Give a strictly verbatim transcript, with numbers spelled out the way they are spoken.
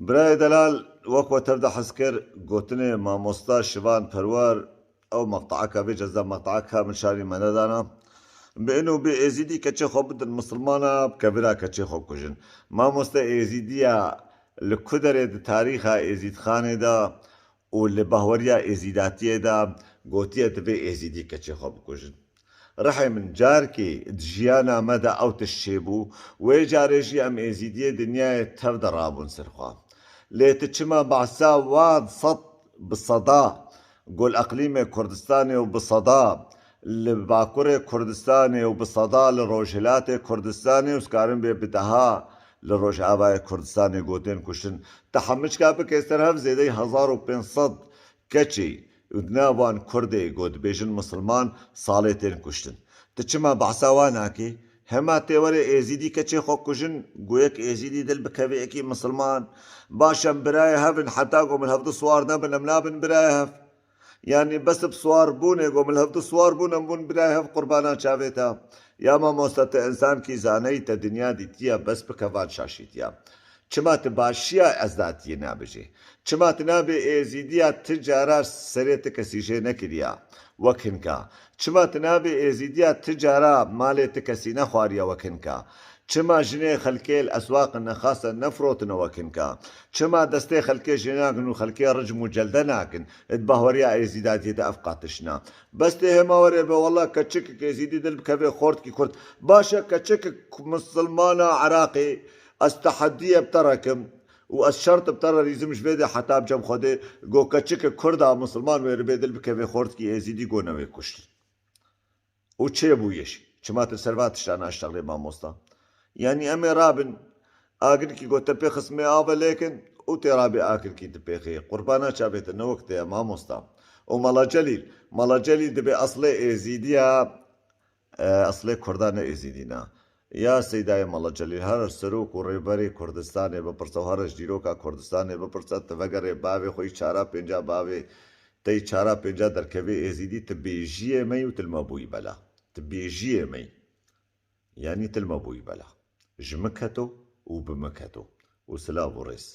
Birayê delal, wek we tev de hez kir, gotinê mamosta Şivan Perwer, ew meqtaeka vê cezda meqtaeka min şarî me nedana. Bi in û bi êzîdî keçê xwe bidin misilmana, bi kevira keçê xwe bikujin. Mamoste êzîdiya li ku derê di tarîxa êzîdxanê de û li bahweriya êzîdatiyê de gotiye divê êzîdî keçê xwe bikujin. Rihê min, carkê di jiyana me de ew tişt çêbû, wê carê jî em êzîdiyê dinyayê tev de rabûn ser xwe. Lê tu çima behsa wan sed bi seda ku li eqlîmê Kurdistanê û bi seda li Bakurê Kurdistanê û bi seda li Rojhilatê Kurdistanê û dikarin bê bi deha li Rojavayê Kurdistanê ku tên kuştin, te hemiçka bike ser hev zêdeyî hezar û pênc sed keçê û di nav wan Kurdê ku dibêjin misilman salê tên kuştin. Tu çima behsa wan nakî? Hema tê were êzîdî keçê xwe kujin, ku yek êzîdî dil bikeve yekî misilman. Baş em birayê hev in, heta ku min hevdu siwar nebin, em nabin birayê hev. Yanî bes bi siwar bûnê, ku min hevdu siwar bûn, em bûn birayê hev, qurbana çavê te. Ya mamoste, tu însankî zane yî, te dinya dîtiye, bes bike van şaşîtiya. Çima tu başiya ezdatiyê nabijê? Çima tu nabê êzîdiya ti cara serê ti kesî jê nekiriya wek hinka? Çima tu nabê êzîdiya ti cara malê ti kesî nexwariye wek hinka? Çima jinê xelkê li eswaqin nexaste nefirotine wek hinka? Çima destê xelkê jê nakin û xelkê ricm û celde nakin? Di bahweriya êzîdatiyê de ev qatişna. Bes tê hema were be, wela keçikek êzîdî dil bikeve xortkî kurd. Baş e, keçikek misilmana Iraqê, ez tehediyê bi te re kim û ez şert bi te re rîzim ji vê de heta bi cem Xwedê, ku keçikek kurda misilman wê ribê dil bikeve xortkî êzîdî ku newê kuştin. Û çêbûye jî. Çima tu ser va tişta naştexlê mamosta? Yanî em ê rabin, agirkî ku te pê xismê ave lêkin û tê rabê agirkî tu pê xê. Qurbana çavê te ne wek te ye mamosta. Û Mala Celîl, Mala Celîl dibê eslê êzîdiya, e, eslê kurda ne êzîdî na. Ya Seydayê Mala Celîl, her serok û rêberê Kurdistanê bipirse û her ji dîroka Kurdistanê bipirse, tu vegerê bavê xwe yî çara pênca bavê te yî çara pênca derkevê êzîdî, tu bêjiyê me yî û tu li me bûyî bela. Tu bêjiyê me yî. Yanî tu li me bûyî bela. Ji min keto û bi min keto. Û silav û rêz.